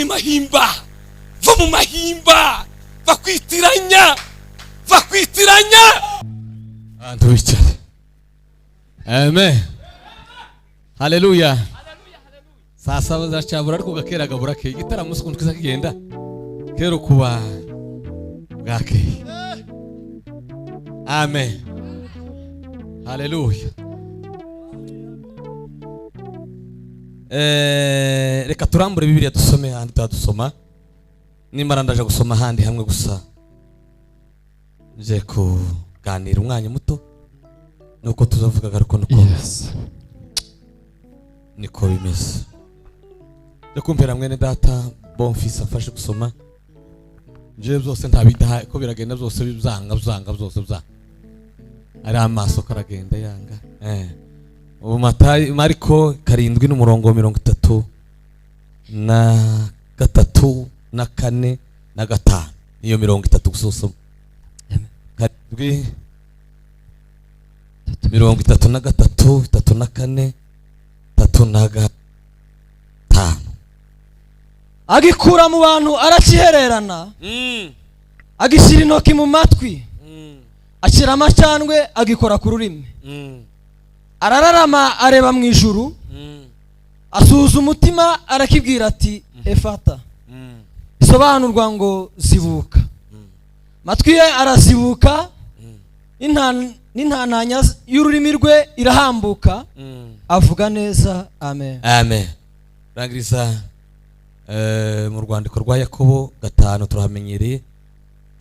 Mahimba, va mu Mahimba, va kwitiranya, va kwitiranya. Abantu bicare. Amen, haleluya. Saa 7 ziracabura, ariko gakera gabura ke igitaramo ukuntu kiza kigenda kero kuba bwakeye. Amen, haleluya. Reka turambure Bibiliya, dusome ahandi tutadusoma. Nimara ndaje gusoma ahandi hamwe gusa, nje kuganira umwanya muto, nuko tuzavuga ariko nuko niko bimeze. Ryo kumpera mwene data Bonfils afashe gusoma. Njewe byose ntabidaha ko biragenda byose byanga byanga byose byanga, ari amaso karagenda yanga. Ubu Matayo, Mariko 7 n'umurongo 33 na 4 na 5, niyo 30 gusa usoma. 7 33, 34, 35. Agikura mu bantu, arakihererana, agishyira intoki mu matwi, ashyira amacandwe, agikora ku rurimi, arararama, areba mu ijuru, asuhuza umutima, arakibwira ati: "Efata", bisobanurwa ngo "Zibuka". Matwi ye arazibuka, n'intantanya y'ururimi rwe irahambuka, avuga neza. Amen. Amen. Rangiriza mu rwandiko rwa Yakobo 5, turahamenyereye,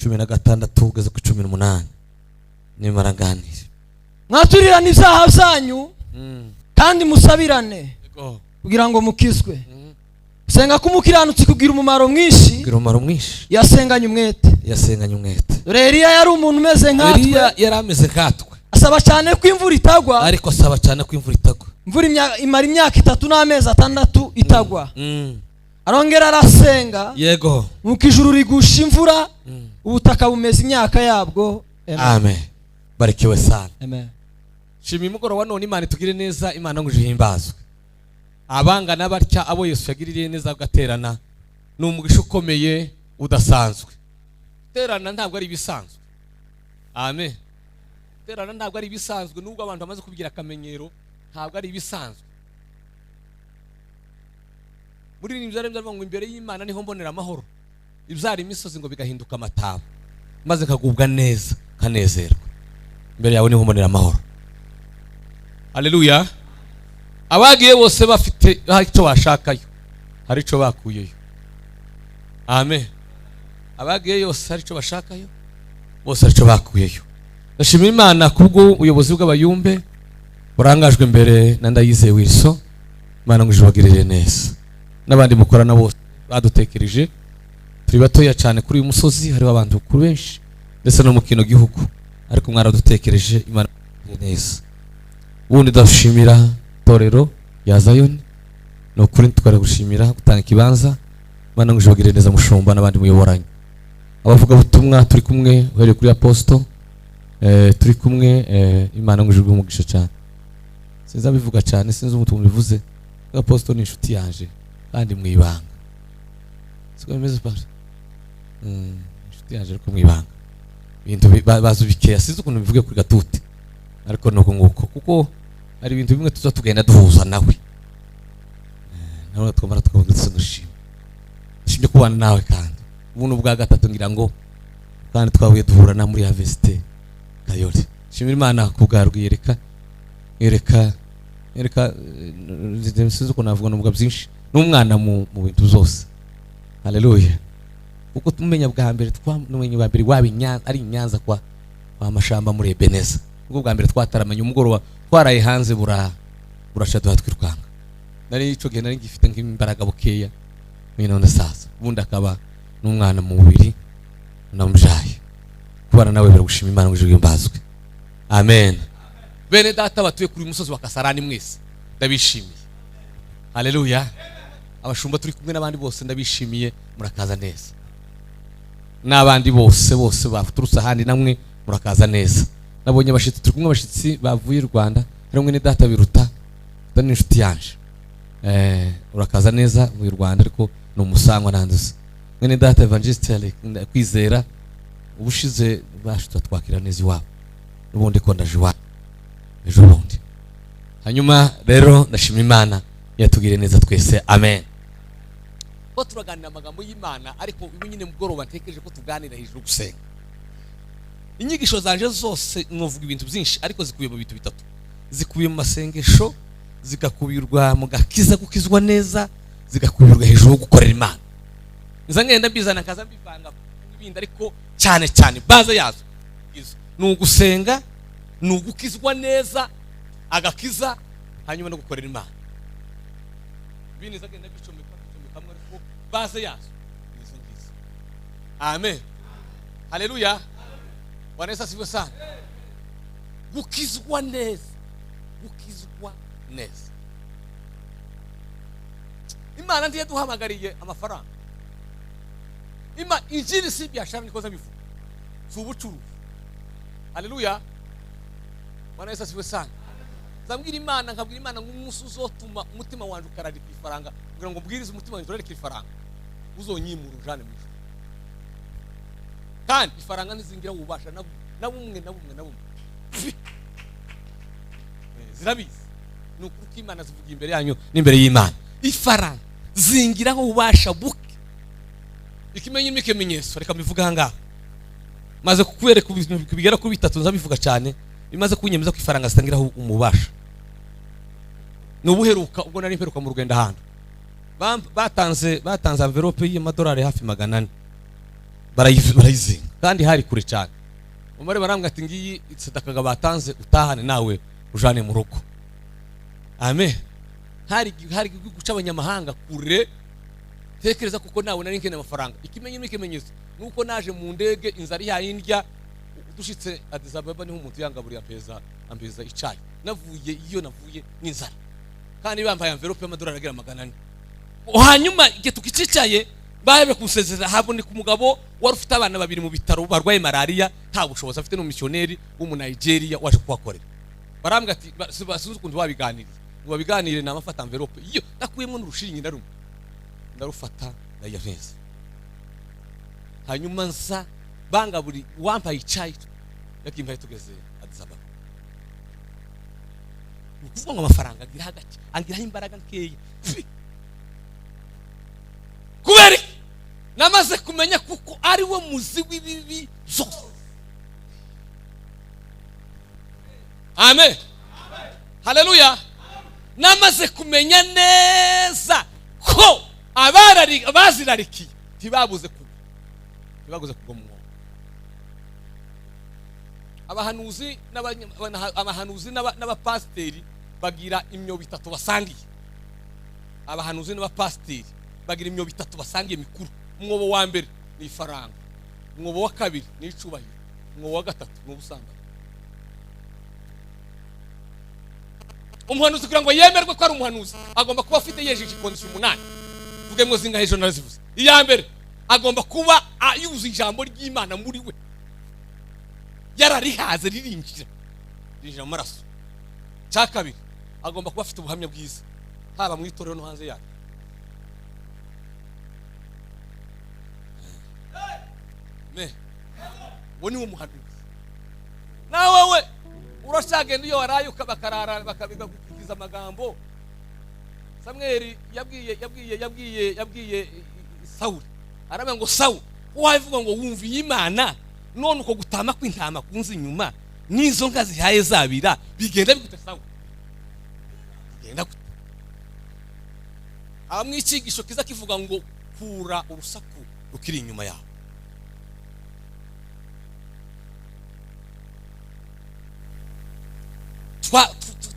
16 ugeze ku 18. Nimara nganire. Mwaturirane ibyaha byanyu kandi musabirane kugira ngo mukizwe. Gusenga k'umukiranutsi kugira umumaro mwinshi Kugira umumaro mwinshi yasenganye umwete. Yasenganye umwete. Dore Eliya yari umuntu umeze nkatwe, Eliya yari ameze nkatwe, asaba cyane ko imvura itagwa, ariko asaba cyane ko imvura itagwa. Imvura imara imyaka 3 n'amezi 6 itagwa. Arongera arasenga, nuko ijuru rigusha imvura, ubutaka bumeza imyaka yabwo. Amen. Amen, barikiwe sana. Amen. Shima imugoroba none Imana itugire neza, Imana ngo ihimbazwe. Abangana batya, abo Yesu yagiririye neza agaterana, ni umugisha ukomeye udasanzwe. Guterana ntabwo ari ibisanzwe. Amen. Guterana ntabwo ari ibisanzwe, nubwo abantu bamaze kubigira akamenyero, ntabwo ari ibisanzwe. Muri ibi byari byavuga ngo imbere y'Imana niho mbonera amahoro, ibyara imisozi ngo bigahinduka amataba, maze kagubwa neza kanezerwa. Imbere yawe niho mbonera amahoro. Haleluya. Abagiye bose bafite hari icyo bashakayo, hari icyo bakuyeyo. Amen. Abagiye yose hari icyo bashakayo, bose hari icyo bakuyeyo. Ndashimira Imana kubwo ubuyobozi bw'abayumbe burangajwe imbere na Ndayizeye Wilson. Imana ngo ijubagirire neza n'abandi mukorana bose badutekereje. Turi batoya cyane kuri uyu musozi, hariho abantu kuri benshi ndetse no mu kino gihugu, ariko mwaradutekereje. Imana ibagirire neza. Ubundi ndashimira itorero rya Zayoni, ni ukuri twari gushimira gutanga ikibanza. Imana ngo ijubagirire neza mushumba n'abandi muyoboranye. Abavugabutumwa turi kumwe, uhereye kuri apostle, turi kumwe, Imana ngo ijubwe umugisha cyane. Sinzi abivuga cyane, sinzi umutungo bivuze. Apostle ni inshuti yanje kandi mu ibanga, siko bimeze pastor? Inshuti yanje ariko mu ibanga, ibintu bazi bikeya, sinzi ukuntu bivuge kuri gatute, ariko nuko nguko, kuko hari ibintu bimwe tuza tugenda duhuza nawe. Nawe twamara tukavuga ndetse dushima, dushimye kubana nawe. Kandi ubu ni ubwa gatatu ngira ngo kandi twahuye, duhura na muri Harvest Kayore. Shimira Imana ku bwa Rwiyereka, yereka yereka, sinzi ukuntu navuga, nuvuga byinshi, n'umwana mu bintu byose. Haleluya. Kuko tumenya bwa mbere, twamenye bwa mbere waba i ari i Nyanza kwa Mashamba muri Ebeneza, ubwo bwa mbere twataramanye umugoroba, twaraye hanze buraca duha twirukanga. Nari ico gihe nari ngifite nk'imbaraga bukeya mwene ndasaza, ubundi akaba n'umwana mu mubiri namujaye. Kubana nawe biragushima Imana ngo ijuru imbazwe. Amen. Bene data batuye kuri uyu musozi wa Kasarani mwese ndabishimiye. Haleluya. Abashumba turi kumwe n'abandi bose ndabishimiye, murakaza neza. N'abandi bose bose baturutse ahandi namwe murakaza neza. Nabonye abashitsi turi kumwe, abashitsi bavuye i Rwanda, hari mwene data Biruta, ni inshuti yanje. Urakaza neza mu Rwanda, ariko ni umusangwa nanduze. Mwene data Evangeliste Kwizera, ubushize bashuta twakira neza iwabo, n'ubundi ko ndaje iwabo ejo bundi. Hanyuma rero ndashima Imana yatugiriye neza twese, amen. Ko turaganira amagambo y'Imana, ariko ubu nyine mugoroba ntekereje ko tuganira hejuru gusenga. Inyigisho zanje zose nkuvuga ibintu byinshi, ariko zikubiye mu bintu bitatu. Zikubiye mu masengesho, zigakubirwa mu gakiza gukizwa neza, zigakubirwa hejuru gukorera Imana. Nza ngenda mbizana kaza mbivanga n'ibindi, ariko cyane cyane baza yazo ni ugusenga, ni ugukizwa neza, agakiza, hanyuma no gukorera Imana. Ibindi nza ngenda bicomeka bicomeka, ariko baza yazo nizo ngizo. Amen, haleluya, Bwana Yesu asifiwe sana. Gukizwa neza, gukizwa neza. Imana ndiye duhamagariye amafaranga. Injili si biashara, niko bivuga, si ubucuruzi. Haleluya, Bwana Yesu asifiwe sana. Zambwira Imana, nkabwira Imana ngo umunsi uzotuma umutima wanje ukararika ifaranga, kugira ngo mbwirize umutima wanje urarika ifaranga, uzonyimura ujane mu ijuru. Kandi ifaranga ntizingira ububasha na bumwe na bumwe na bumwe. Zirabizi. Ni ukuri ko Imana zivuga imbere yanyu n'imbere y'Imana. Ifaranga zingiraho ububasha buke. Ikimenyi n'ikimenyetso, reka mbivuge aha ngaha. Maze kukwereka ibintu bigera kuri bitatu, nzabivuga cyane, bimaze kunyemeza ko ifaranga zitangiraho umubasha. Ni ubuheruka ubwo nari mperuka mu rugendo ahantu. Batanze envelope y'amadolari hafi 400. Barayizinga kandi hari kure cyane. Umare barambwa ati ngiyi isadaka batanze utahane nawe ujane mu rugo. Amen. Hari guca abanyamahanga kure. Tekereza kuko nawe nari nkeneye amafaranga. Ikimenyi n'ikimenyetso nuko naje mu ndege inzara yayindya, dushitse Addis Ababa niho umuntu yangaburiye ampeza icayi. Navuye iyo navuye n'inzara. Kandi bambaye envelope y'amadolari agera 400. Hanyuma igihe tukicicaye babe kusezera, haboneka umugabo wari ufite abana babiri mu bitaro barwaye malaria, nta bushobozi afite, n'umumissioneri w'umu Nigeria waje kubakorera. Barambwa ati sinzi ukuntu babiganiriye, ngo babiganire namafata envelope iyo nakuyemo n'urushinge na rumwe ndarufata ndayaveza. Hanyuma nza bangaburi wampaye icayi yakimpaye tugeze Addis Ababa. Ukuvuga ngo amafaranga agira hagati angiraho imbaraga nkeya. Kubera namaze kumenya kuko ari we muzi w'ibibi zose. Amen, haleluya. Namaze kumenya neza ko abazirarikiye ntibabuze kugwa, ntibabuze kugwa mu mwobo. Abahanuzi n'abapasiteri bagira imyobo itatu basangiye. Abahanuzi n'abapasiteri bagira imyobo itatu basangiye mikuru. Umwobo wa mbere ni ifaranga, umwobo wa kabiri ni icubahiro, umwobo wa gatatu ni ubusambanyi. Umuhanuzi kugira ngo yemerwe ko ari umuhanuzi agomba kuba afite yejeje condition 8. Vuge mwo zingahe ejo narazivuze. Iya mbere agomba kuba yuzuye ijambo ry'Imana muri we, yararihaze ririnjira rinjira mu maraso. Cya kabiri agomba kuba afite ubuhamya bwiza haba mu itorero no hanze yaryo. Me wo ni umuhanuzi. Nawe we urashagenda iyo waraye ukabakarara bakabiga gukiza amagambo. Samweli yabwiye Sawuli, aravuga ngo Sawuli wavuga ngo wumviye Imana, none uko gutama kw'intama kunzi inyuma nizo nka zihaye zabira bigenda bigute Sawuli? Bigenda gute? Amwikigisho kiza kivuga ngo kura urusaku rukiri inyuma yawe.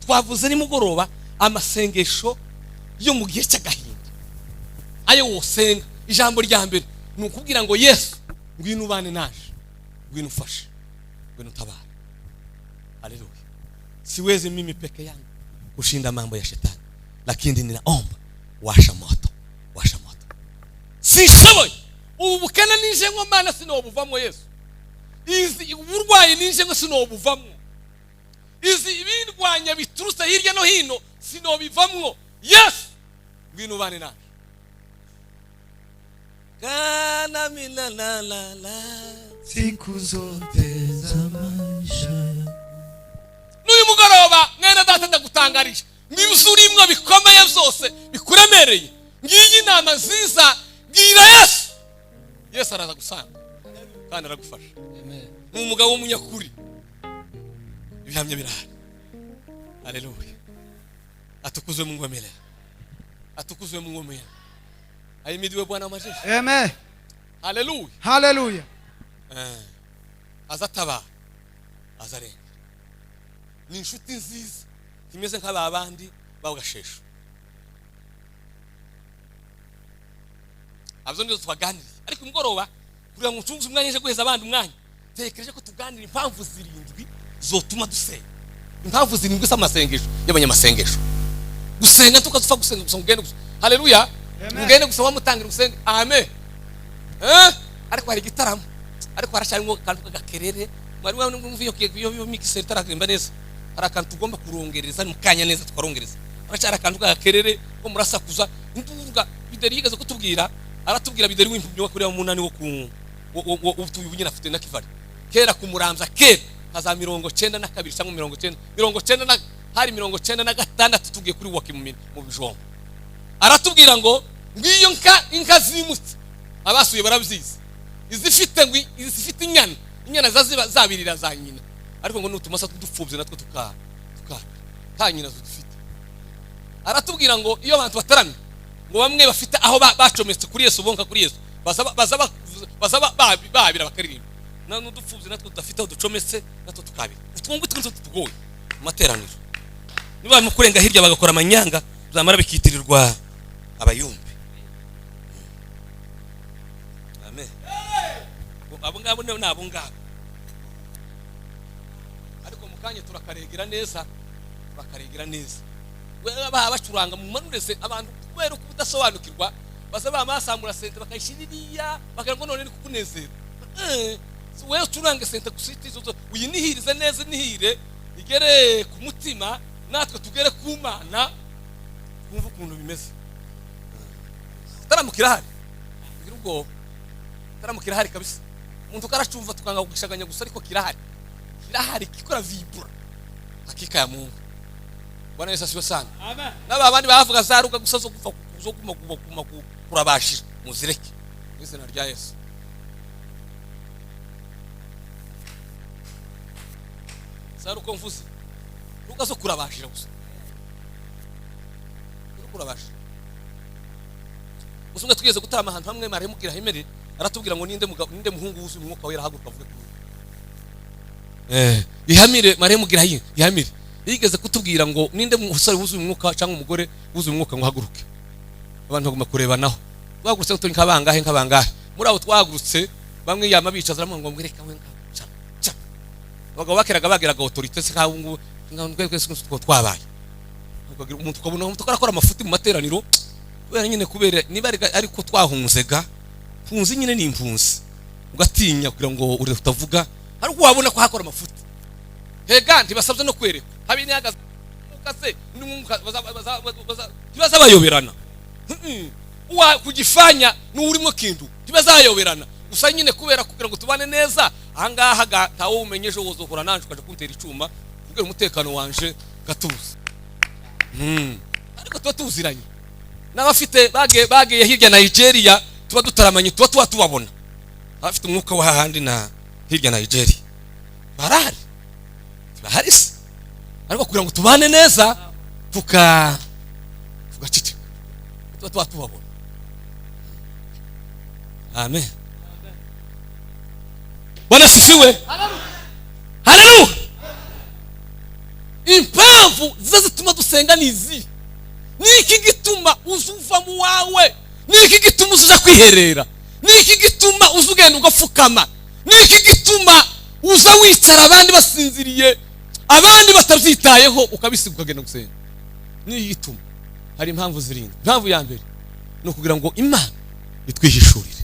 Twavuze nimugoroba amasengesho yo mu gihe cy'agahinda ayo wosenga. Ijambo rya mbere ni ukubwira ngo Yesu ngwino ubane naje, ngwino ufashe, ngwino utabare. Haleluya. Siwezi mimi peke yangu kushinda mambo ya shetani, lakini ninaomba washa moto, washa moto. Sishoboye ubu bukene nije ngo Mana sinobuvamo Yesu, izi uburwayi nije ngo sinobuvamo, izi ibindwanya biturutse hirya no hino sinobivamwo Yesu. Ngwino ubane nawe. Kana mina la la la siku zote za maisha yangu. N'uyu mugoroba, mwene data, ndagutangarije, niba urimwo bikomeye byose bikuremereye, ngiyi inama nziza: bwira Yesu. Yesu araza gusanga kandi aragufasha. Ni umugabo w'umunyakuri, ibihamya birahari. Haleluya! Atukuzwe Mungu wa milele, atukuzwe Mungu wa milele, ahimidiwe Bwana wa majeshi. Amen. Haleluya! Haleluya. Aza atabara, aza arenga, ni inshuti nziza imeze nk'aba bandi b'agashesho. Azo nizo twaganiriye, ariko umugoroba, kugira ngo ncunguze umwanya nje guheza abandi umwanya, tekereje ko tuganira impamvu 7 zotuma dusenga, impamvu 7 z'amasengesho y'abanyamasengesho. Gusenga tukazupfa gusenga gusa, ngende gusa. Haleluya! Ngende gusa wamutangira gusenga, amen. Ariko hari igitaramo, ariko haracyarimo akantu k'agakerere. Mwari mwumva iyo mixer itararimba neza, hari akantu tugomba kurongereza mu kanya neza, tukarongereza. Haracyari akantu k'agakerere ko murasakuza induvuga. Bideri yigeze kutubwira, aratubwira, Bideri w'impumyi wo kuri munani wo ku utuye ubu nyine afite na kivari kera kumuramza kera nka za 92 cyangwa 90, 90 na hari 96, tugiye kuri waki mu bijombo. Aratubwira ngo ngiyo nka inka zimutse, abasuye barabyizi, izifite ngo izifite inyana zaziba zabirira za nyina, ariko ngo nutumasa tudupfubye natwo tuka nta nyina zidufite. Aratubwira ngo iyo abantu bataramye, ngo bamwe bafite aho bacometse kuri Yesu, bonka kuri Yesu, baza babira bakaririmba, n'udupfubye natwo tudafite aho ducometse natwo tukabira. Utwo ngutwo tutugoye mu materaniro, niba barimo kurenga hirya bagakora amanyanga, byamara bikitirirwa abayumbi. Amen. Abo ngabo ni abo ngabo, ariko mu kanya turakaregera neza, turakaregera neza. Baba bacuranga mu manurese abantu kubera uko udasobanukirwa, baza bamasambura sente bakayishyira iriya, bakagira ngo none ni kukunezera. Wewe ucurange sente gusa, uyinihirize neza, inihire igere ku mutima, natwe tugere ku Mana, twumve ukuntu bimeze. Taramukira hari kugira ubwoba, taramukira hari kabisa. Umuntu karacumva tukanga kugishaganya gusa, ariko kirahari, kirahari, kikora vibra. Hakika ya Mungu. Bwana Yesu asifiwe sana. Amen. N'aba bandi bavuga zaruka gusa zo gupfa zo kuma kuma kurabashira, muzireke mu izina rya Yesu. Zaruka mvuze ruka zo kurabashira gusa, zo kurabashira gusa. Umwe twigeze gutarama ahantu hamwe, maremubwira himere, aratubwira ngo ninde mugabo, ninde muhungu wuzuye umwuka wera ahaguruka avuge kuri ihamire. Maremubwira ihamire yigeze kutubwira ngo ninde musore wuzuye umwuka cyangwa umugore wuzuye umwuka ngo haguruke. Abantu baguma kurebanaho, twahagurutse turi nkabangahe nkabangahe muri abo twahagurutse, bamwe yama bicaza ngo mwereka we nka ca. Abagabo bakeraga bageraga autorité, se nkaho ngo twese twabaye ukagira umuntu, ukabona umuntu arakora amafuti mu materaniro kubera nyine, kubera niba ariko twahunzega mpunzi nyine ni impunzi, ugatinya kugira ngo ure utavuga, ariko wabona ko hakora amafuti. Hega ntibasabye no kwerekwa habe nihagaze umwuka se n'umwuka ntibazabayoberana. Uwa kugifanya n'urimo kintu ntibazayoberana gusa nyine kubera kugira ngo tubane neza ahangaha, ntawe umenye ejo wozohora nanje ukaja kuntera icuma kubera umutekano wanje gatuza. Ariko tuba tuziranye n'abafite bagiye hirya Nigeria, tuba dutaramanye, tuba tubabona abafite umwuka wa hahandi na hirya Nigeria barahari, bahari se, ariko kugira ngo tubane neza tugaceceka, tuba tubabona. Amen. Bwana asifiwe. Haleluya! Impamvu ziza zituma dusenga ni izi: niki gituma uzuva mu wawe? Niki gituma uzuza kwiherera? Niki gituma uza ugenda ugapfukama? Niki gituma uza wicara abandi basinziriye, abandi batabyitayeho, ukabisiga ukagenda gusenga? Niki gituma? Hari impamvu 7. Impamvu ya mbere ni ukugira ngo Imana itwihishurire.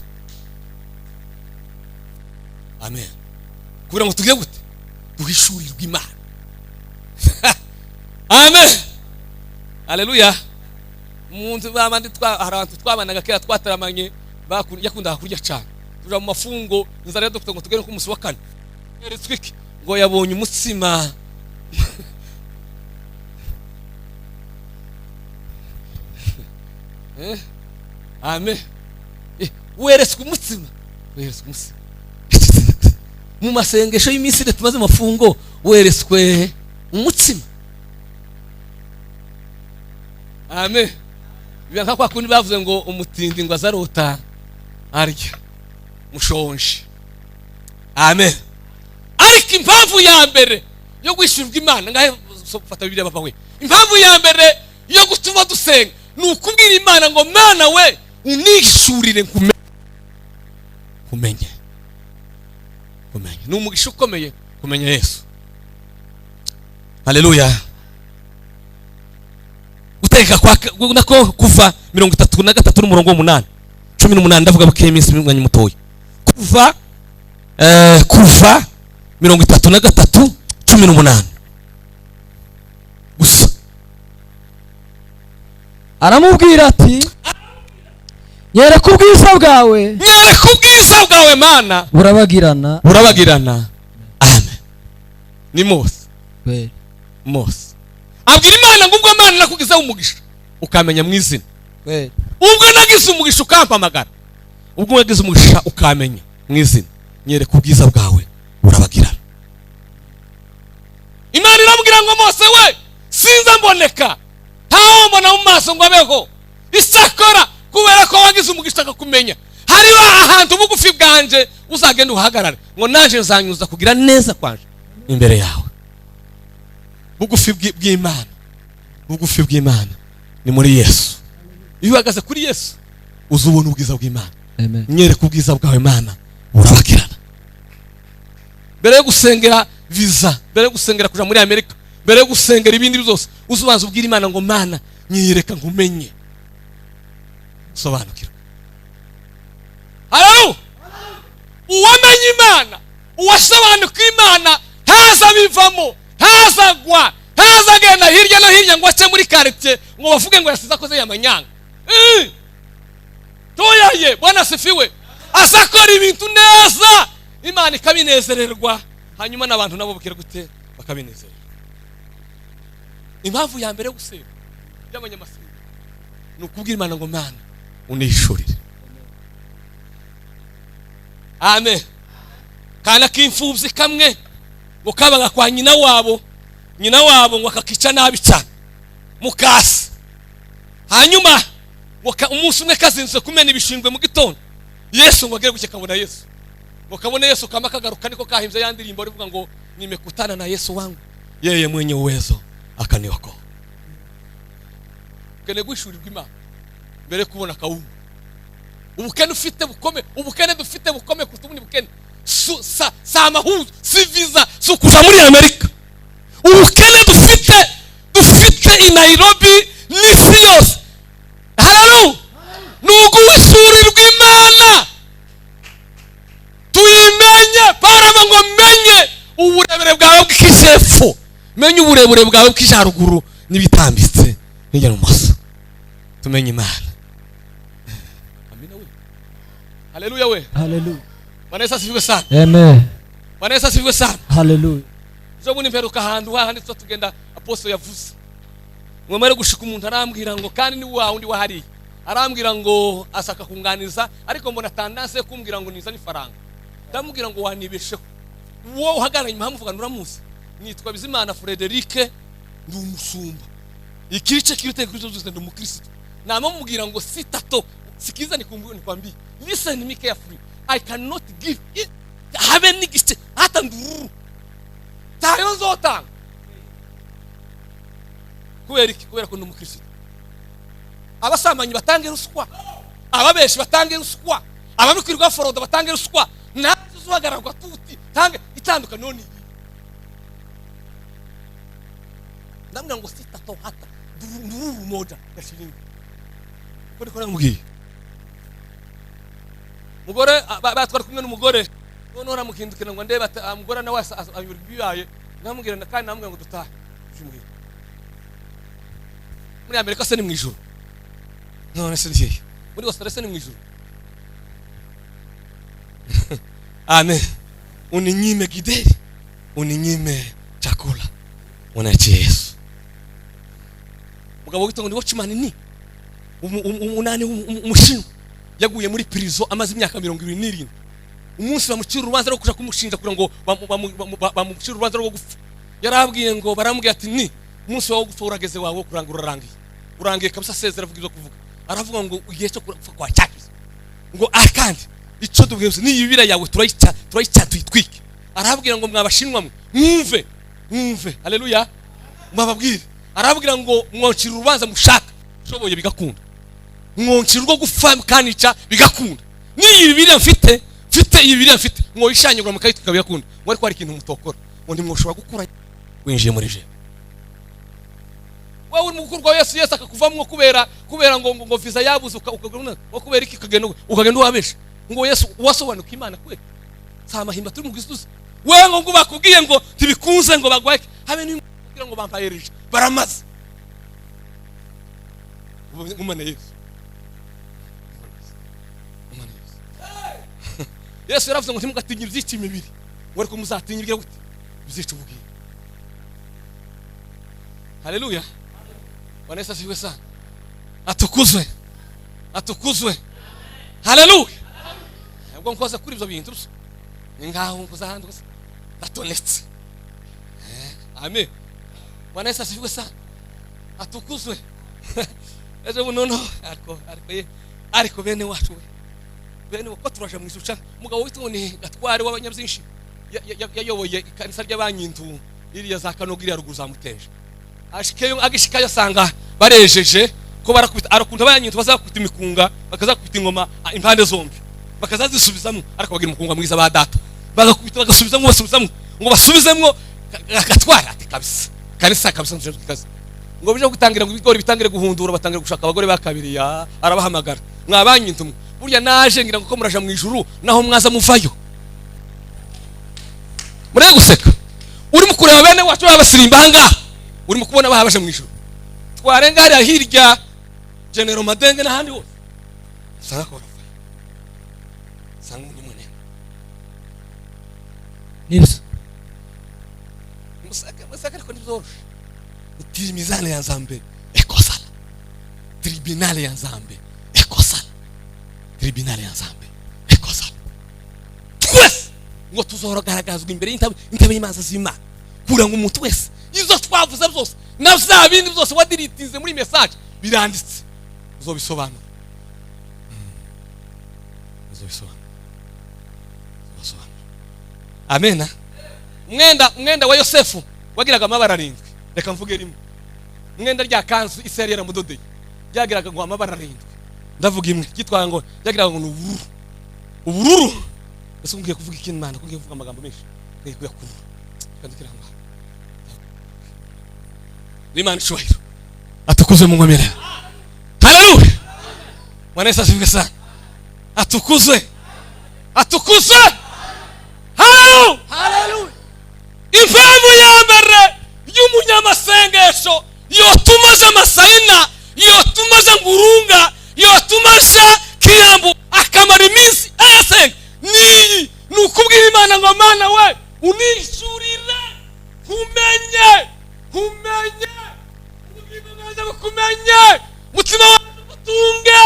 Amen. Kugira ngo tugire gute? Duhishurirwe Imana. Amen. Haleluya. Umuntu babandi hari twabanaga kera twataramanye yakundaga kurya cyane. Tuja mu mafungo inzara ya dr ngo tugere ku musi wa kane. Yeretswe iki? Ngo yabonye umutsima. Amen. Weretswe umutsima. Weretswe umutsima. Mu masengesho y'iminsi ine tumaze mafungo weretswe umutsima. Amen. Biba nka kwa kundi bavuze ngo umutindi ngo azarota arya mushonje. Amen. Ariko impamvu ya mbere yo guhishurirwa Imana, ngahe fata Bibiliya papa we. Impamvu ya mbere yo gutuma dusenga ni ukubwira Imana ngo Mana we unihishurire kumenye. Kumenya ni umugisha ukomeye kumenya Yesu. Haleluya. Guteka kwa nako kuva 33 n'umurongo 8 18 ndavuga buke iminsi mwanya mutoya. Kuva kuva 33 18 gusa. Aramubwira ati nyereka ubwiza bwawe, nyereka ubwiza bwawe Mana, burabagirana, burabagirana. Amen. Ni Mose. Mose abwira Imana ngo ubwo Mana nakugizeho umugisha ukamenya mu izina, ubwo nagize umugisha ukampamagara, ubwo nagize umugisha ukamenya mu izina, nyereka ubwiza bwawe burabagirana. Imana iramubwira ngo Mose we sinza mboneka, ntawe mbona mu maso ngo abeho, isakora kubera ko wagize umugisha akakumenya, hariho ahantu bugufi bwanje uzagenda uhagarare ngo naje nzanyuza kugira neza kwanje imbere yawe. Bugufi bw'Imana, bugufi bw'Imana ni muri Yesu. Iyo uhagaze kuri Yesu uzubona ubwiza bw'Imana. Amen. Nyereka ubwiza bwawe Mana burabagirana. Mbere yo gusengera visa, mbere yo gusengera kuja muri Amerika, mbere yo gusengera ibindi byose, uzubanza ubwira Imana ngo Mana nyereka nkumenye, sobanukirwa. Haleluya. Uwamenye Imana, uwasobanuka Imana, ntaza bivamo, ntazagwa, ntazagenda hirya no hirya ngo ace muri quartier ngo bavuge ngo yasize akoze yamanyanga. Toyaye, Bwana asifiwe. Azakora ibintu neza, Imana ikabinezererwa, hanyuma n'abantu nabo bukira gute bakabinezererwa. Impamvu ya mbere yo gusenga y'abanyamasenga ni ukubwira Imana ngo Mana unishurire. Amen. Kana k'imfubyi kamwe ngo kabaga kwa nyina wabo, nyina wabo ngo akakica nabi cyane mukasi. Hanyuma ngo umunsi umwe kazinze kumena ibishingwe mu gitondo, Yesu ngo agere guke kabona Yesu, ngo kabone Yesu kama kagaruka, niko kahimbye ya ndirimbo rivuga ngo nimekutana na Yesu wangu yeye mwenye uwezo akaniokoa. Kene guhishurirwa Imana mbere kubona kawunga. Ubukene ufite bukome, ubukene dufite bukome kuruta ubundi bukene. Sa amahuzo, si visa, si ukuja muri Amerika. Ubukene dufite i Nairobi n'isi yose. Haleluya. Ni uguhishurirwa Imana tuyimenye. Paulo ngo menye uburebure bwawe bw'ijepfo, menye uburebure bwawe bw'ijaruguru n'ibitambitse n'ijya mu maso, tumenye Imana. Amina we. Haleluya we. Haleluya. Bwana Yesu asifiwe sana. Amen. Bwana Yesu asifiwe sana. Haleluya. Ejo bundi mperuka ahantu hahandi tuba tugenda, apostle yavuze ngo mare gushika umuntu arambwira ngo kandi ni wa wundi wahariye, arambwira ngo asaka kunganiza, ariko mbona tendance yo kumbwira ngo nizane ifaranga. Ndamubwira ngo wanibesheho, wowe uhagararanye impamvu uvuga uramuzi, nitwa Bizimana Frederic, ndi umushumba, ikice kirute kuri byose, ndi umukristo. Namamubwira ngo sitato, sikiza nikwambie, listen me carefully, I cannot give it, habe n'igice hata ndururu tayo nzotanga. Kubera iki? Kubera ko ndi umukristo. Abasambanyi batange ruswa, ababeshi batange ruswa, ababikwirwa forodo batange ruswa, nazo uzuhagararwa tuti tange itandukano ni ndamubwira ngo sitato hata ndururu moja ya shilingi. Uko niko namubwiye. Mugore batwara kumwe n'umugore, noneho aramukindukira ngo ndebe umugore nawe ayobora ibibaye, ndamubwira na kandi namubwira ngo dutahe. Muri Amerika se ni mu ijuru. None se ndiye muri Australia, ni mu ijuru. Amen. Uninyime gideri, uninyime chakula, unachie Yesu. Mugabo witwa ngo ni watchman ni umunani, umushinwa, yaguye muri prison amaze imyaka 77. Umunsi bamucira urubanza rwo kuja kumushinja, kugira ngo bamucire urubanza rwo gupfa, yarabwiye ngo, baramubwira ati: "Ni umunsi wawe wo gupfa urageze, wawe wo kuranga urarangiye, urangiye kabisa, asezera, avuga ibyo kuvuga." Aravuga ngo igihe cyo gupfa kwa cyageze, ngo akandi icyo tubwiye ni Bibiliya yawe turayica, turayica tuyitwike. Arabwira ngo: "Mwabashinwa mwe, mwumve, mwumve, haleluya, mwababwire." Arabwira ngo: "Mwoncira urubanza mushaka ushoboye bigakunda, mwoncira urwo gupfa mukanica bigakunda, n'iyi Bibiliya mfite, iyi Bibiliya mfite mwoyishanyagura mukayitwika bigakunda, ngo ariko hari ikintu mutokora, ngo ntimwoshobora gukura winjiye muri je." Wowe uri mu gukurwa Yesu, Yesu akakuvamwo kubera ngo visa yabuze, ngo kubera iki ukagenda wabesha ngo Yesu wasobanuka Imana kwe si amahimba turi mu gisuzi. Wewe ngo bakubwiye ngo ntibikunze, ngo bagwaye, habe n'uyu ngo bampaye rije baramaze. Ngumane Yesu, ngumane Yesu. Yesu yaravuze ngo: "Ntimugatinye ibyica imibiri," ngo "ariko muzatinye ibyo gute? Ibyica ubugingo." Haleluya! Bwana Yesu asifiwe sana, atukuzwe, atukuzwe, haleluya. Ubwo nkoze kuri ibyo bintu byo ni ngaho nkoze ahandi gusa ndatonetse. Amen. Bwana Yesu asifiwe sana, atukuzwe. Ejo buno no ariko ye, ariko bene wacu we, bene uko turaje mu isuca. Umugabo witwa ngo ni Gatware w'abanyabyinshi yayoboye ikanisa ry'abanyintu iriya za Kanogo, iriya ruguru za Muteje. Ashikeyo, agishikayo asanga barejeje ko barakubita, arakunda abanyintu bazakubita imikunga, bakazakubita ingoma impande zombi bakazazisubizamo, ariko bagira umukunga mwiza ba data, bagakubita bagasubizamo, basubizamo ngo basubizemo. Gatwara ati: "Kabisa kanisa, kabisa nje kazi." Ngo bije gutangira, ngo ibigori bitangire guhundura, batangira gushaka abagore ba kabiri. Ya arabahamagara: "Mwabanyintu mwe, burya naje ngira ngo ko muraja mu ijuru, naho mwaza muvayo." Murebe guseka, urimo kureba bene wacu babasirimba ahangaha, urimo kubona bahabaje mu ijuru. Twarenga hariya hirya General Madenge n'ahandi hose, usanga ko baravayo, usanga undi munene. Nibyo. Musaka, musaka, ariko ntibyoroshe. Tribunal ya Nzambe ekosala, tribunal ya Nzambe ekosala, tribunal ya Nzambe ekosala. Twese ngo tuzogaragazwa imbere y'intebe, intebe y'imanza z'Imana, kugira ngo umuntu wese izo twavuze byose na bya bindi byose wadiritinze muri message biranditse, uzobisobanura, uzobisobanura, uzobisobanura. Amena. Umwenda wa Yosefu wagiraga amabara arindwi. Reka mvuge rimwe. Umwenda rya kanzu isi yari yaramudodeye ryagiraga ngo amabara arindwi. Ndavuga imwe ryitwaga ngo ryagiraga ngo ni ubururu, ubururu. Ese ngiye kuvuga ikintu, Imana, ko ngiye kuvuga amagambo menshi, ngiye kuyakurura kandi kugira ngo Imana icubahiro, atukuzwe mu nkomere. Haleluya! Bwana Yesu asifiwe sana, atukuzwe, atukuzwe, haleluya. Haleluya. Impamvu ya mbere y'umunyamasengesho yotuma aja Masayina, yotuma aja Ngurunga, yotuma aja Kiyambu, akamara iminsi ayasenga, niyi: ni ukubwira Imana ngo: "Mana we, unishurire nkumenye, nkumenye, ubugingo bwanjye bukumenye, umutima wanjye ugutunge,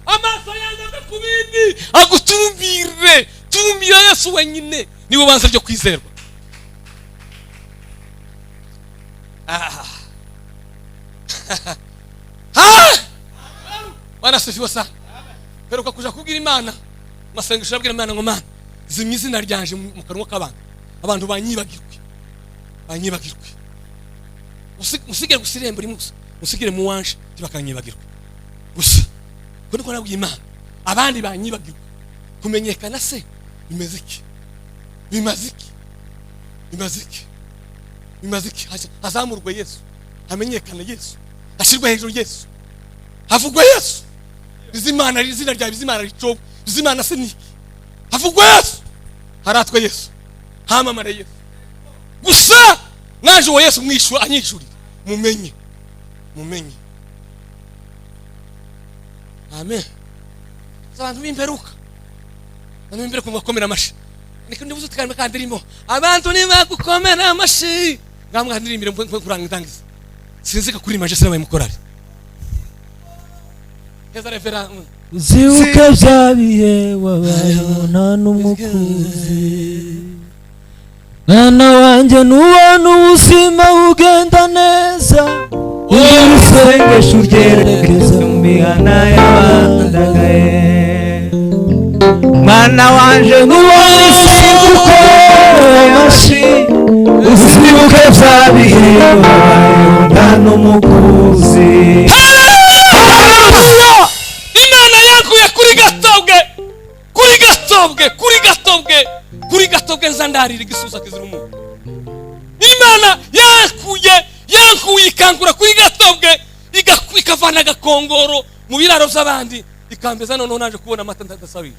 amaso yanjye ave ku bindi agutumbire." Tumbira Yesu wenyine, niwe banza ryo kwizerwa. Ah. Ah! Bwana asifiwe sana. Peruka kuja kubwira Imana masengesho, abwira Imana ngo: "Mana, zimya izina ryanje mu kanwa k'abantu, abantu banyibagirwe, banyibagirwe. Usigire gusa irembo rimwe gusa, usigire mu wanje ntibakanyibagirwe gusa." Ko niko nabwiye Imana, abandi banyibagirwe. Kumenyekana se bimeze iki? Bimaze iki? Bimaze iki? Bimaze iki? Hazamurwe Yesu, hamenyekane Yesu, hashyirwe hejuru Yesu, havugwe Yesu. Izimana, izina ryawe, izimana ricobwe, izimana se niki? Havugwe Yesu, haratwe Yesu, hamamare Yesu gusa. Naje uwo Yesu mwishu anyishurire, mumenye, mumenye. Amen. Abantu b'imperuka, abantu b'imperuka mubakomera amashi. Niko ndibuze utukarima kandi irimo abantu nibagukomera amashi ngamwe ndirimbire kuranga ndangiza sinzi ko kuri maje sinabaye mukorari heza revera. Uzibuke bya bihe wabayeho nta n'umukuzi, mwana wanjye nubona ubuzima bugenda neza, Isengesho uryerekeza mu mihana y'abandagaye. Mwana wanje nubona isi gukomera amashi, uzibuke bya bihe wabayeho nta n'umukuzi. Imana yankuye kuri gatobwe, kuri gatobwe, kuri gatobwe, kuri gatobwe nzandarira igisusa kizira umuntu. Imana yankuye ikankura kuri gatobwe, ikavana agakongoro mu biraro by'abandi, ikambeza noneho naje kubona amata ndasabije.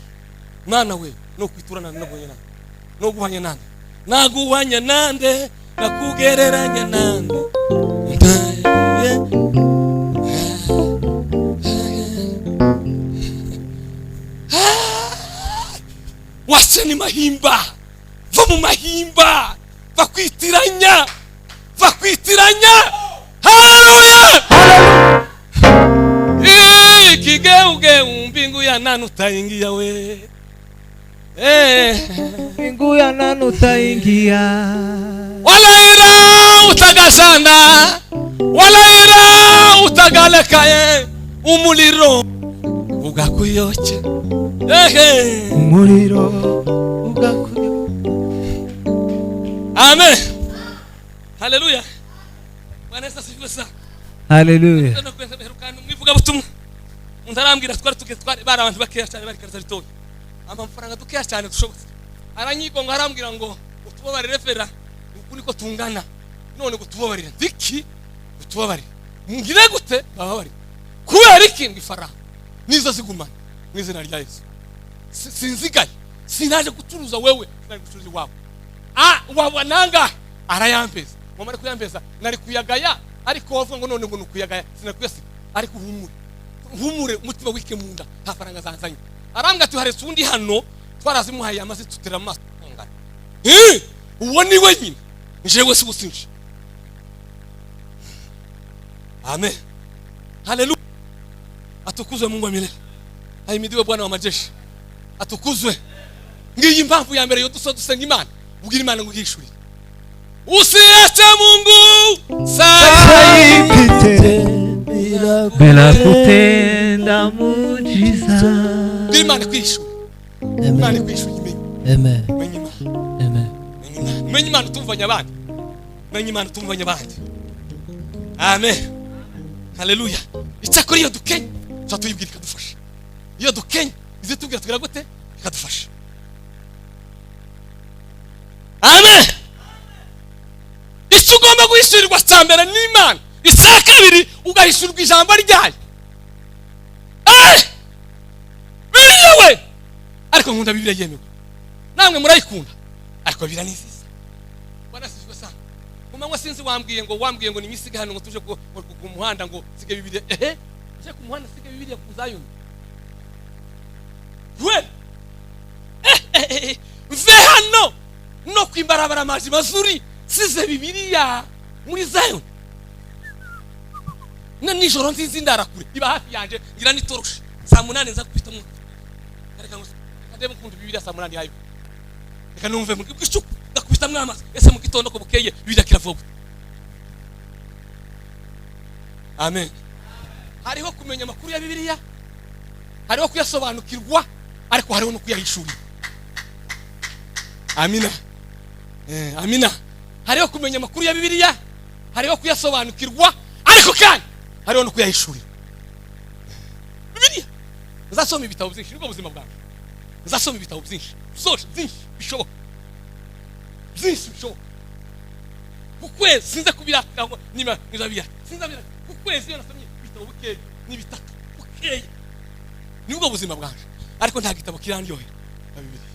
Mwana we no kwiturana nabonye nande, no guhanya nande, naguhanya nande, nakugereranya nande. Wacheni mahimba, va mu mahimba, va kwitiranya, va kwitiranya. Haleluya. Kigeugeu mbingu ya nani utaingia we? Mbingu ya nani utaingia? Wala ira utagashana, wala ira utagalekaye, umuliro ugakuyocha. Umuriro ugakuyocha. Amen. Haleluya. Bwana Yesu asifiwe sana. Haleluya. Mwivuga butumwa. Ndarambwira twari tuge twari bari abantu bakeya cyane bari karita ritoya. Amafaranga dukeya cyane dushobotse. Aranyigonga arambwira ngo utubabarire fera uku niko tungana. None ngo tubabarire. Ndiki utubabarire. Ngire gute bababarire. Kubera iki ngifara. Nizo zigumana mu izina rya Yesu. Sinzigaye. Sinaje gucuruza wewe, nari gucuruza iwawe. Wawananga arayampeza. Mwamara kuyambeza nari kuyagaya ariko wavuga ngo none ngo nukuyagaya sinakuyasiga ariko humure. Humure umutima wike munda nta faranga zanzanye. Arambwa ati haretse undi hano twarazimuhaye amazi tutera amaso. Uwo ni we nyine. Njewe si gusinje. Amen. Haleluya. Atukuzwe Mungu wa milele. Ahimidiwe Bwana wa majeshi. Atukuzwe. Ngiyi impamvu ya mbere yo dusenga Imana. Ubwira Imana ngo ihishurire. Usiache Mungu saipite bila kutenda muujiza. Imana kwishura. Imana kwishura imenye. Amen. Amen. Menye Imana utumvanya abandi. Menye Imana utumvanya abandi. Amen. Haleluya. Icyakora iyo dukenye tuyibwira ikadufasha. Iyo dukenye ize tubwira tugira gute ikadufasha. Amen. Icyo ugomba guhishurirwa cya mbere ni Imana. Icya kabiri ugahishurirwa ijambo ryayo. Bibiliya we! Ariko nkunda Bibiliya yemewe. Namwe murayikunda. Ariko Bibiliya ni nziza. Bwana asifiwe sana. Mama sinzi wambwiye ngo nimisiga hano ngo tuje ku muhanda ngo sige Bibiliya. Tuje ku muhanda sige Bibiliya kuzayoni. We! Mve hano no kwimbarabara amazi mazuri size Bibiliya muri Zion. Na nijoro nzizi ndarakure iba hafi yanje ngira nitoroshe saa 8 nza kupita mu reka ngo ndebe kuntu Bibiliya saa 8 hayo. Reka numve mu gicuku ndakubita mwamazi ese mu gitondo ko bukeye Bibiliya kiravuga. Amen. Hariho kumenya amakuru ya Bibiliya, hariho kuyasobanukirwa, ariko hariho no kuyahishurira. Amina. Amina. Hariho kumenya amakuru ya Bibiliya, hariho kuyasobanukirwa, ariko kandi hariho no kuyahishurira. Bibiliya nzasoma ibitabo byinshi nibwo buzima bwanjye. Nzasoma ibitabo byinshi, byose byinshi bishoboka. Byinshi bishoboka. Ku kwezi sinza kubirata ngo niba nizabira. Sinza ku kwezi iyo nasomye ibitabo bukeye ni bitatu bukeye. Nibwo buzima bwanjye. Ariko nta gitabo kirandyohera nka Bibiliya.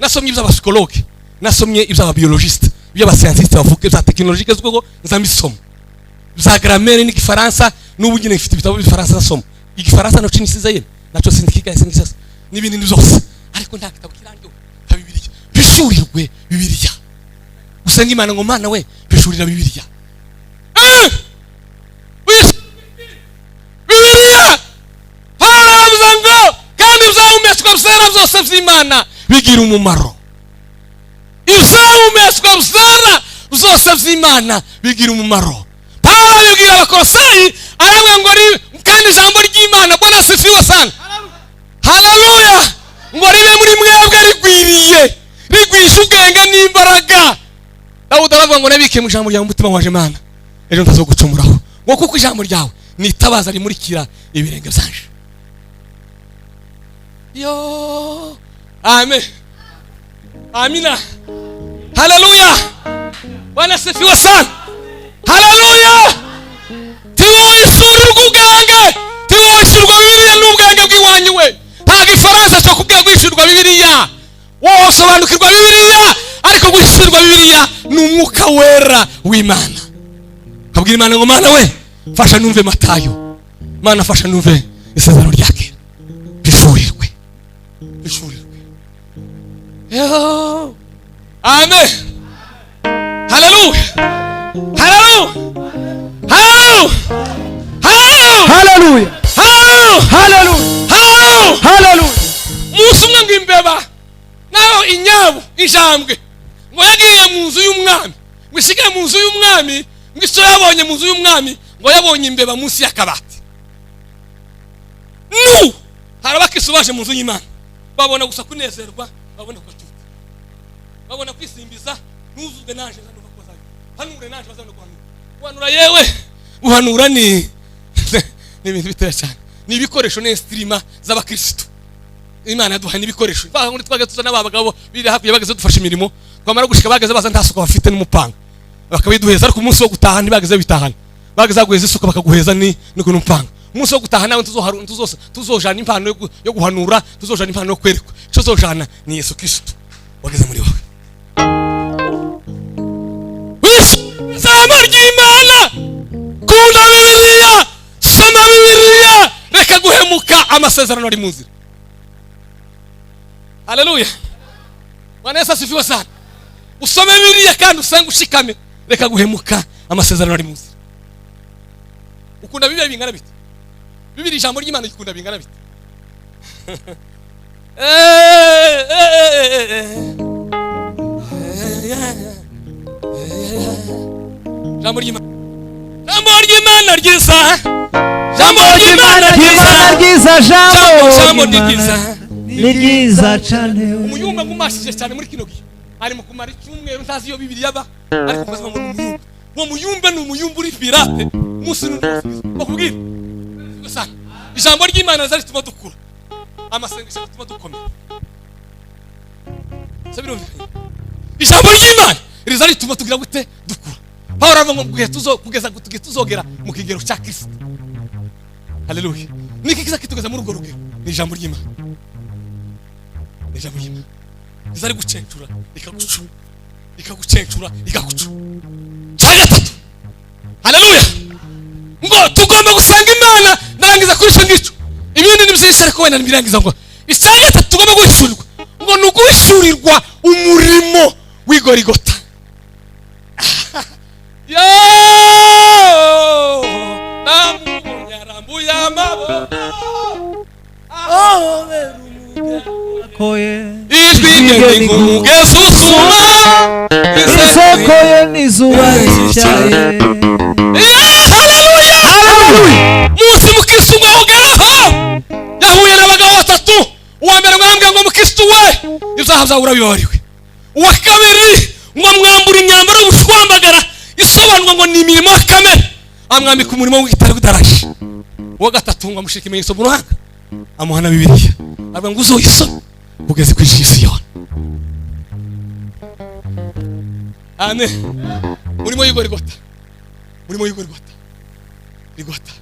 Nasomye iby'abapsychologue, nasomye iby'ababiologiste, iby'abascientiste bavuga ibya technologique z'ubwo nzamisoma. Za grammaire n'igifaransa, n'ubu nyine mfite ibitabo by'igifaransa nasoma. Igifaransa naco nisize yemwe, naco sindikiga sindisasa n'ibindi byose, ariko nta gitabo kirangiwe nka Bibiliya. Bishurirwe Bibiliya, usenga Imana ngo Mana we bishurira Bibiliya. Bibiliya haravuze ngo kandi ibyahumetswe byera byose by'Imana bigira umumaro. Ibyahumetswe byera byose by'Imana bigira umumaro. Pawulo abibwira Abakolosayi, aravuga ngo kandi ijambo ry'Imana, Bwana asifiwe sana, haleluya, ngo ribe muri mwebwe rigwiriye, rigwisha ubwenge n'imbaraga. Dawudi aravuga ngo nabike mu ijambo ryawe umutima waje Mana, ejo ntazogucumuraho, ngo kuko ijambo ryawe ni itabaza rimurikira ibirenge byanje. Yo, amen, amina, haleluya, Bwana asifiwe sana, haleluya. Tiwoishurirwa ubwenge, tiwoishurirwa Bibiliya n'ubwenge bw'iwanyu we. Nta gifaransa cyo kubwira guhishurirwa Bibiliya, wowe usobanukirwa Bibiliya, ariko guhishurirwa Bibiliya ni umwuka wera w'Imana. Kabwira Imana ngo Mana we fasha numve Matayo, Mana fasha numve isezerano rya kera, bishurirwe, bishurirwe. Yo, amen, haleluya, haleluya, haleluya, Haleluya, haleluya, haleluya, haleluya, haleluya. Umunsi umwe ngo imbeba nayo inyabu injambwe ngo yagiye mu nzu y'umwami, ngo ishige mu nzu y'umwami, ngo icyo yabonye mu nzu y'umwami ngo yabonye imbeba munsi y'akabati. Nu hari abakristo baje mu nzu y'Imana babona gusa kunezerwa, babona kutuka, babona kwisimbiza, nuzuge naje nzanova kubazayo, hanure naje bazana guhanura. Guhanura yewe, guhanura ni ibintu biteye cyane, ni ibikoresho n'instrima z'abakristo. Imana yaduhaye n'ibikoresho. Muri twageze tuzana abagabo biri hakurya bageze dufasha imirimo, twamara gushika bageze baza nta suka bafite n'umupanga, bakabiduheza, ariko umunsi wo gutaha ntibageze bitahana, bageze baguheza isuka bakaguheza ni n'umupanga. Umunsi wo gutaha nawe tuzojana impano yo guhanura, tuzojana impano yo kwerekwa. Icyo tuzojana ni Yesu Kristo wageze muri wowe. Ijambo ry'Imana, kunda Bibiliya, soma Bibiliya, reka guhemuka, amasezerano ari mu nzira. Haleluya, Bwana Yesu asifiwe sana. Usome Bibiliya kandi usenge ushikame, reka guhemuka, amasezerano ari mu nzira. Ukunda Bibiliya bingana bite? Bibiliya ijambo ry'Imana ikunda bingana bite? Jambo ry'Imana, jambo ry'Imana ryiza, jambo ry'Imana ryiza, jambo ryiza ni ryiza cyane. Umuyumba ngumashije cyane muri kino gihe ari mu kumara icyumweru ntazi iyo Bibiliya aba, ariko mbaza ngo umuyumba, uwo muyumba ni umuyumba uri pirate, umunsi n'undi bakubwira sana. Ijambo ry'Imana rizatuma dukura, amasengesho atuma dukomera. Sabirumvikanye? Ijambo ry'Imana rizatuma tugira gute? Dukura. Pawulo aravuga ngo kugeza tuzogera mu kigero cya Kristo. Haleluya. Niki kiza kitugeza muri urwo rugero? Ni ijambo ry'Imana. Ni ijambo ry'Imana rizari gucencura rikagucura, rikagucencura rikagucura. Cya gatatu, haleluya, ngo tugomba gusenga Imana. Ndarangiza kuri icyo ngicyo, ibindi ni byinshi ariko wenda ntibirangiza. Ngo icya gatatu tugomba guhishurirwa, ngo ni uguhishurirwa umurimo w'Igorigota. Yo, namubonye arambuye amaboko, ijwi rye ni nk'umugezi usuma, isoko ye n'izuba ricyaye. Haleluya, munsi mukristo ngo awugeraho yahuye n'abagabo batatu. Uwa mbere ngo arambwira ngo mukristo we ibyaha byawe urabibabariwe. Uwa kabiri ngo amwambura imyambaro y'ubushwambagara isobanurwa ngo ni imirimo ya kamere, amwambika umurimo w'igitare w'idarashi. Uwa gatatu ngo amushika ikimenyetso mu ruhanga, amuha na Bibiliya, aravuga ngo uzoyisome kugeza ku isi yona. Amen. Murimo y'Igorigota, murimo y'Igorigota, Rigota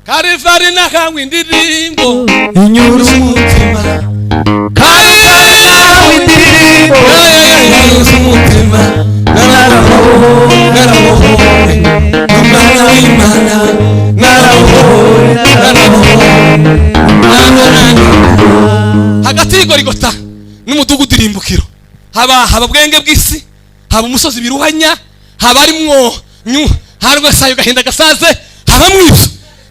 Karivari nakawe indirimbo inyura umutima, Karivari nakawe indirimbo inyura umutima, narabohowe n'umwana Imana narabohowe, narabohowe. Hagati y'Igorigota n'umudugudu irimbukiro haba bwenge bw'isi, haba umusozi biruhanya, haba arimwo nyu harwe sayo gahinda gasaze, haba mwibyo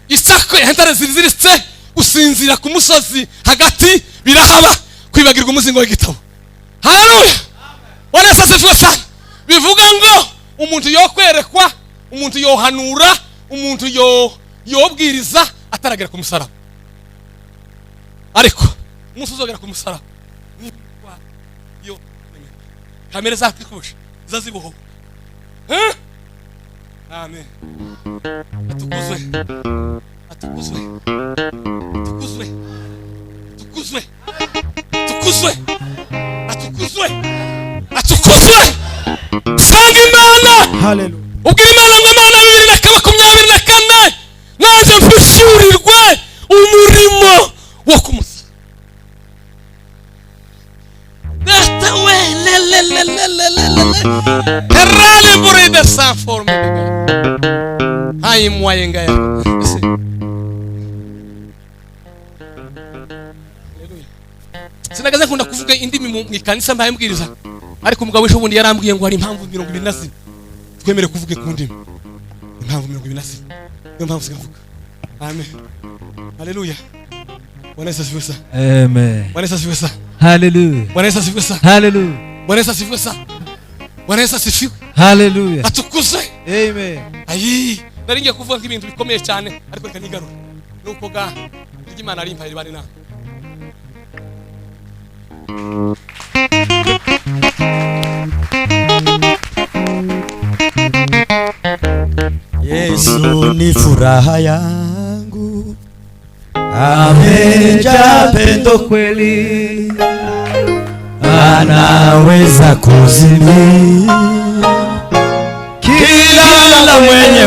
isako entare ziziritse gusinzira ku musozi hagati birahaba, kwibagirwa umuzingo w'igitabo. Haleluya, Bwana Yesu asifiwe sana. Bivuga ngo umuntu yokwerekwa, umuntu yohanura, umuntu yobwiriza ataragera ku musaraba, ariko umunsi uzogera ku musaraba yo kamere zakwikubusha zazibohowe. Amen. Atukuzwe, atukuzwe, atukuzwe, atukuzwe, atukuzwe, atukuzwe, atukuzwe. Sanga Imana. Haleluya. Ubwira Imana ngo Imana 2024 nanjye mfishurirwe umurimo wo kumusa. Data we le le le le le le le le. Herale buride sans forme. Hayi mwayenga ya. Sinagaze nkunda kuvuga indimi mu ikanisa mbaye mbwiriza, ariko umugabo w'ejo bundi yarambwiye ngo hari impamvu 24 twemere kuvuga ku ndimi. Impamvu 24 niyo mpamvu sigavuga. Amen. Haleluya. Bwana Yesu asifiwe sana. Amen. Bwana Yesu asifiwe sana. Haleluya. Bwana Yesu asifiwe sana. Haleluya. Bwana Yesu asifiwe sana. Bwana Yesu asifiwe. Haleluya. Atukuzwe. Amen. Ayi, nari ngiye kuvuga nk'ibintu bikomeye cyane, ariko reka nigarure. Nuko ga Imana ari impaye bari na. Yesu ni furaha yangu, amejaa pendo kweli, anaweza kuzimia kila mwenye